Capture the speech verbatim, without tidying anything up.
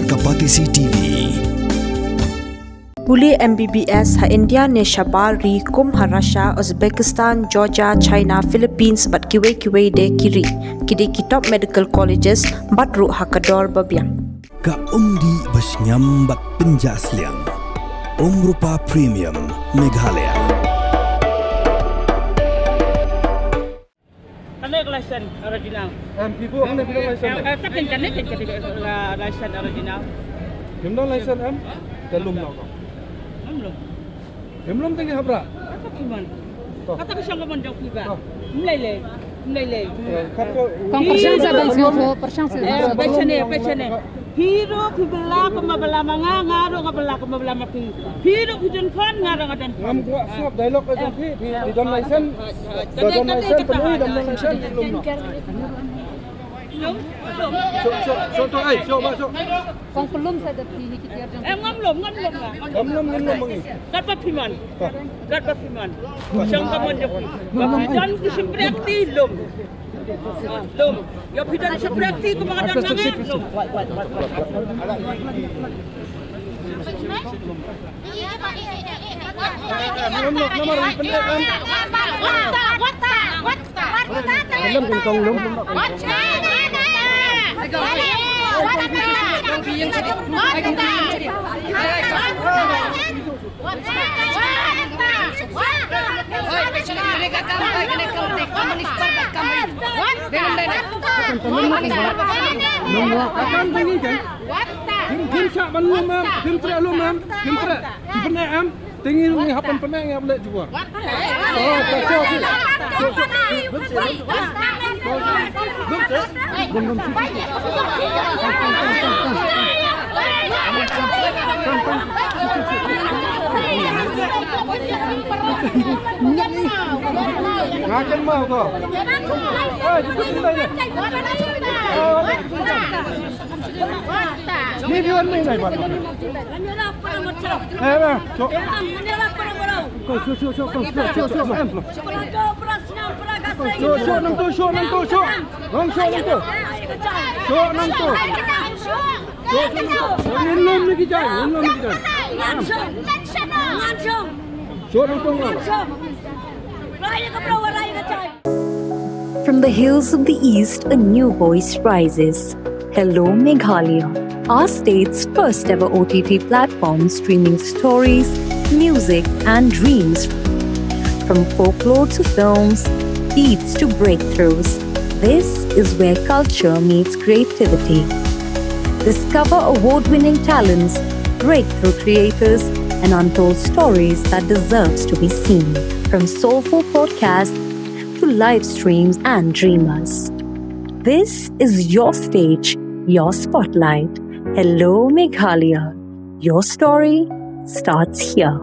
Ka Batesi T V. Pule M B B S ha India ne shabar ri kum ha Russia, Uzbekistan, Georgia, China, Philippines bad kiwei kiwei de ki ri. Ki dei ki top medical colleges bad ruh ha ka dor ba biang. Ka umdih ba shngiam bad pynjah sliang. Umrupa Premium Meghalaya. Kane ka license original. Em, phi buh kane phi don license. Eh, eh, takin kane, kane, kane, eh, license original. Phim don license em? Te lum noh ko. Em lum. Phim lum te ngi hap rah. Kata phi mon. To. Kata ka shong ka mon jong phi ba. To. Mlei lei. Mlei lei. Eh, kat ko. Kong pyrshang sa ban sngewthuh, pyrshang sa. Eh, pyrshang ne, pyrshang ne. Phi ruh phi bylla kumba bylla ma nga, nga ruh nga bylla kumba bylla ma phi. Phi ruh phi don khun, nga ruh nga don khun. Ngam kwah sngap dialogue ka jong phi, phi, phi don license. Ba don license, pynlong don license, phi lum noh. Shuh, shuh, shuh to, ai, shuh, ba, shuh. Kong pynlum sa da phi hi ki tiar jong. Eh, ngam lum, ngam lum, ngam lum. Ngam lum, ngam lum, ngam lum. Kat ba phi mon. Kat ba phi mon. Shong ka mon jong phi. Ba phi don ki shympriah kti lum. Lum. Ïa phi don shympriah kti kumba nga don ma nga. Lum. Lum, lum, lum, lum, lum. Lum, lum, lum, lum. Kim, kim shah ban lum em, kim treh lum em, kim treh. Ki bnai em, te ngi ngi hap ban pyneh ngi hap leh jubor. Oh, to, to, to. Nga kynmaw ko. Eh, jubor pynlai ne. Ni biwan ni nai ba. Eh, ba, so. Ko, so, so, so, ko, so, so, so, so, em. So, so, nang to, so, nang to, so. Nang, so, nang to. So, nang to. So, so, so. Ngin lum ni ki jai, ngin lum ni ki jai. So, nang to, nang. From the hills of the East, a new voice rises. Hello Meghalaya, our state's first ever O T T platform streaming stories, music, and dreams. From folklore to films, beats to breakthroughs, this is where culture meets creativity. Discover award winning talents, breakthrough creators, and untold stories that deserves to be seen. From soulful podcasts to live streams and dreamers. This is your stage, your spotlight. Hello, Meghalaya. Your story starts here.